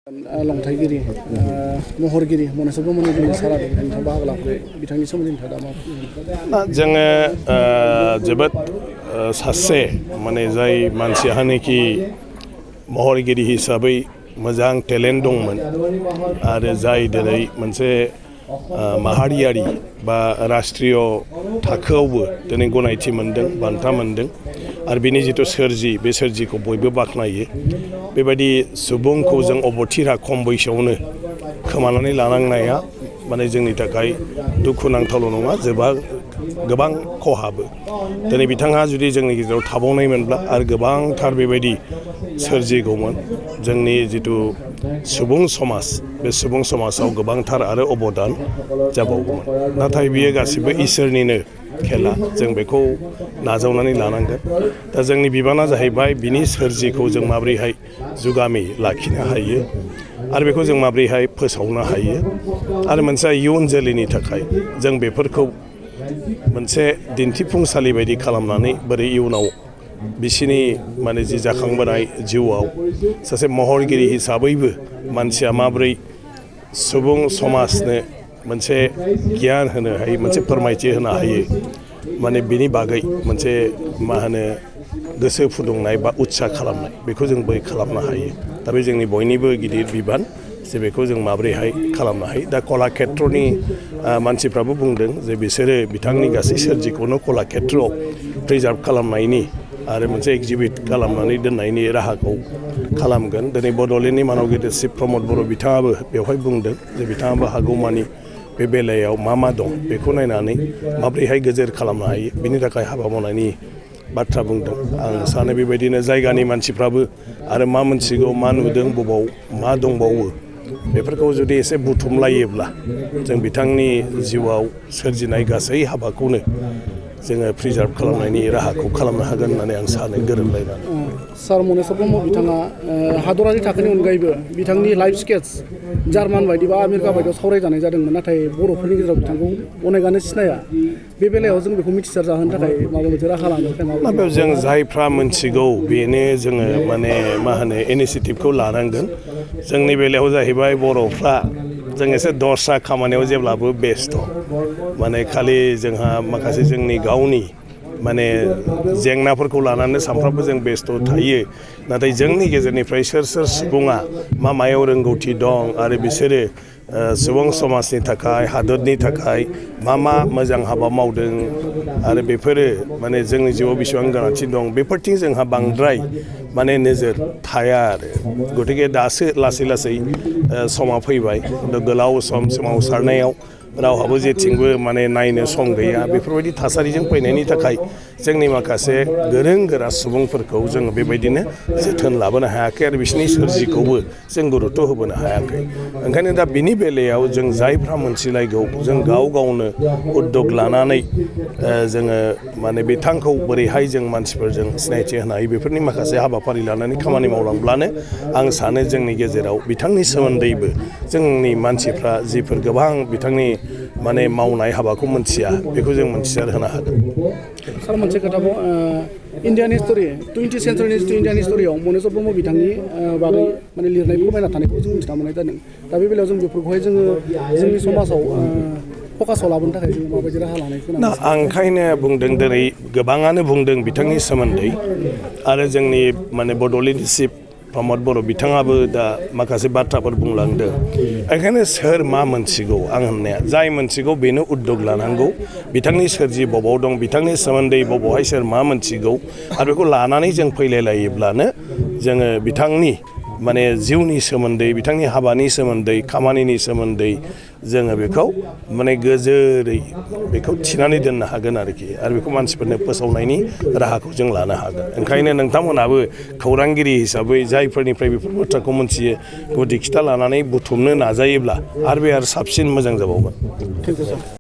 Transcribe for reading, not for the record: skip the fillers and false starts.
लंथाइगिरि महरगिरि मनेस्वर ब्रह्मनि सारादु नोंथाङा बाहागो लाफैबाय बिथांनि सोमोन्दै नोंथाङा दा मा जोङो जोबोद सासे माने जाय मानसियानोखि महरगिरि हिसाबै मोजां टेलेन्ट दंमोन आरो जाय दिनै मोनसे माहारियारि बा राष्ट्रीय थाखोआवबो दिनै गनायथि मोनदों बान्था मोनदों आरो बिनि जिथु सोरजि बे सोरजिखौ बयबो बाख्नायो बेबायदि सुबुंखौ जों अबथिरा खम बैसोआवनो खोमानानै लानांनाया माने जोंनि थाखाय दुखुनांथावल' नङा गोबां खहाबो दिनै बिथाङा जुदि जोंनि गेजेराव थाबावनायमोनब्ला आरो गोबांथार बेबायदि सोरजिगौमोन जोंनि जिथु सुबुं समाज बे सुबुं समाजाव गोबांथार आरो अबदान जाबावगौमोन नाथाय बियो गासिबो इसोरनिनो खेला जों बेखौ नाजावनानै लानांगोन दा जोंनि बिबाना जाहैबाय बिनि सोरजिखौ जों माबोरैहाय जुगामि लाखिनो हायो आरो बेखौ जों माबोरैहाय फोसावनो हायो आरो मोनसे इयुन जोलैनि थाखाय जों बेफोरखौ मोनसे दिन्थिफुंसालि बायदि खालामनानै बोरै इयुनाव बिसिनि माने जि जाखांबोनाय जिउआव सासे महरगिरि हिसाबैबो मानसिया माबोरै सुबुं समाजनो मोनसे गियान होनो हायो मोनसे फोरमायथि होनो हायो माने बिनि बागै मोनसे गोसो फुदुंनाय बा उत्सा खालामनाय बेखौ जों बै खालामनो हायो दा बे जोंनि बयनिबो गिदिर बिबान जे बेखौ जों माबोरैहाय खालामनो हायो दा कलाक्षेत्रनि मानसिफ्राबो बुंदों जे बिसोरो बिथांनि गासै सोरजिखौनो कलाक्षेत्रआव प्रिजार्भ खालामनायनि आरो मोनसे एक्जिबिट खालामनानै दोननायनि राहाखौ खालामगोन दिनै बड'लेण्डनि मानाव गेदेरसिब प्रमद बर' बिथाङाबो बेवहाय बुंदों जे बिथाङाबो हागौमानि बे बेलायाव मा दं बेखौ नायनानै माबोरैहाय गोजोर खालामनो हायो बिनि थाखाय हाबा मावनायनि बाथ्रा बुंदों आं सानो बेबायदिनो जायगानि मानसिफ्राबो आरो मा मोनथिगौ मा नुदों बबाव मा दंबावो बेफोरखौ जुदि एसे बुथुमलायोब्ला जों बिथांनि जिउआव सोरजिनाय गासै हाबाखौनो जोङो प्रिजार्भ खालामनायनि राहाखौ खालामनो हागोन होननानै आं सानो गोरोबलायनानै सार मनेस्वर ब्रह्म बिथाङा हादरारि थाखोनि अनगायैबो बिथांनि लाइफ स्केट्स जार्मान बायदि बा आमेरिका बायदियाव सावरायजानाय जादोंमोन नाथाय बर'फोरनि गेजेराव बिथांखौ अनेकआनो सिनाया बे बेलायाव जों बेखौ मिथिसार जाहोनो थाखाय माबा मोनसे राहा लानो थाखाय जों जायफ्रा मोनथिगौ बेनो जोङो माने इनिसियेटिभखौ लानांगोन जोंनि बेलायाव जाहैबाय बर'फ्रा जों एसे दस्रा खामानियाव जेब्लाबो बेस्थ' माने खालि जोंहा माखासे जोंनि गावनि माने जेंनाफोरखौ लानानै सानफ्रामबो जों बेस्थ' थायो नाथाय जोंनि गेजेरनिफ्राय सोर सुबुङा मायाव रोंगौथि दं आरो बिसोरो सुबुं समाजनि थाखाय हादरनि थाखाय मा मोजां हाबा मावदों आरो बेफोरो माने जोंनि जिउआव बेसेबां गोनांथि दं बेफोरथिं जोंहा बांद्राय माने नोजोर थाया आरो गतिके दासो लासै समा फैबाय गोलाव सम सोमावसारनायाव रावहाबो जेथिंबो माने नायनो सम गैया बेफोरबायदि थासारिजों फैनायनि थाखाय जोंनि माखासे गोरों गोरा सुबुंफोरखौ जोङो बेबायदिनो जोथोन लाबोनो हायाखै आरो बिसोरनि सोरजिखौबो जों गुरुत्व होबोनो हायाखै ओंखायनो दा बिनि बेलायाव जों जायफ्रा मोनथिलायगौ जों गावनो उद्योग लानानै जोङो माने बिथांखौ बोरैहाय जों मानसिफोरजों सिनायथि होनो हायो बेफोरनि माखासे हाबाफारि लानानै खामानि मावलांब्लानो आं सानो जोंनि गेजेराव बिथांनि सोमोन्दैबो जोंनि मानसिफ्रा जिफोर गोबां बिथांनि माने मावनाय हाबाखौ मोनथिया बेखौ जों मोनथिसार होनो हागोन सार मोनसे खोथाखौ इन्डियान हिस्टरि 20th सेन्चुरिनि इन्डियान हिस्टरियाव मनेस्वर ब्रह्म बिथांनि बागै माने लिरनाय फोरमायना थानायखौ जों मिथिना मोननाय जादों दा बे बेलायाव जों बेफोरखौहाय जोङो जोंनि समाजाव फकासाव लाबोनो थाखाय जों माबायदि राहा लानायखौ आं ओंखायनो बुंदों दिनै गोबाङानो बुंदों बिथांनि सोमोन्दै आरो जोंनि माने बड'लेण्ड चिफ प्रमद बर' बिथाङाबो दा माखासे बाथ्राफोर बुंलांदों ओंखायनो सोर मा मोनथिगौ आं होननाया जाय मोनथिगौ बेनो उद्योग लानांगौ बिथांनि सोरजि बबाव दं बिथांनि सोमोन्दै बबावहाय सोर मा मोनथिगौ आरो बेखौ लानानै जों फैलायलायोब्लानो जोङो बिथांनि माने जिउनि सोमोन्दै बिथांनि हाबानि सोमोन्दै खामानिनि सोमोन्दै जोङो बेखौ माने गोजोरै बेखौ थिनानै दोननो हागोन आरोखि आरो बेखौ मानसिफोरनो फोसावनायनि राहाखौ जों लानो हागोन ओंखायनो नोंथांमोनाबो खौरांगिरि हिसाबै जायफोरनिफ्राय बेफोर बाथ्राखौ मोनथियो गुदि खिथा लानानै बुथुमनो नाजायोब्ला आरो साबसिन मोजां जाबावगोन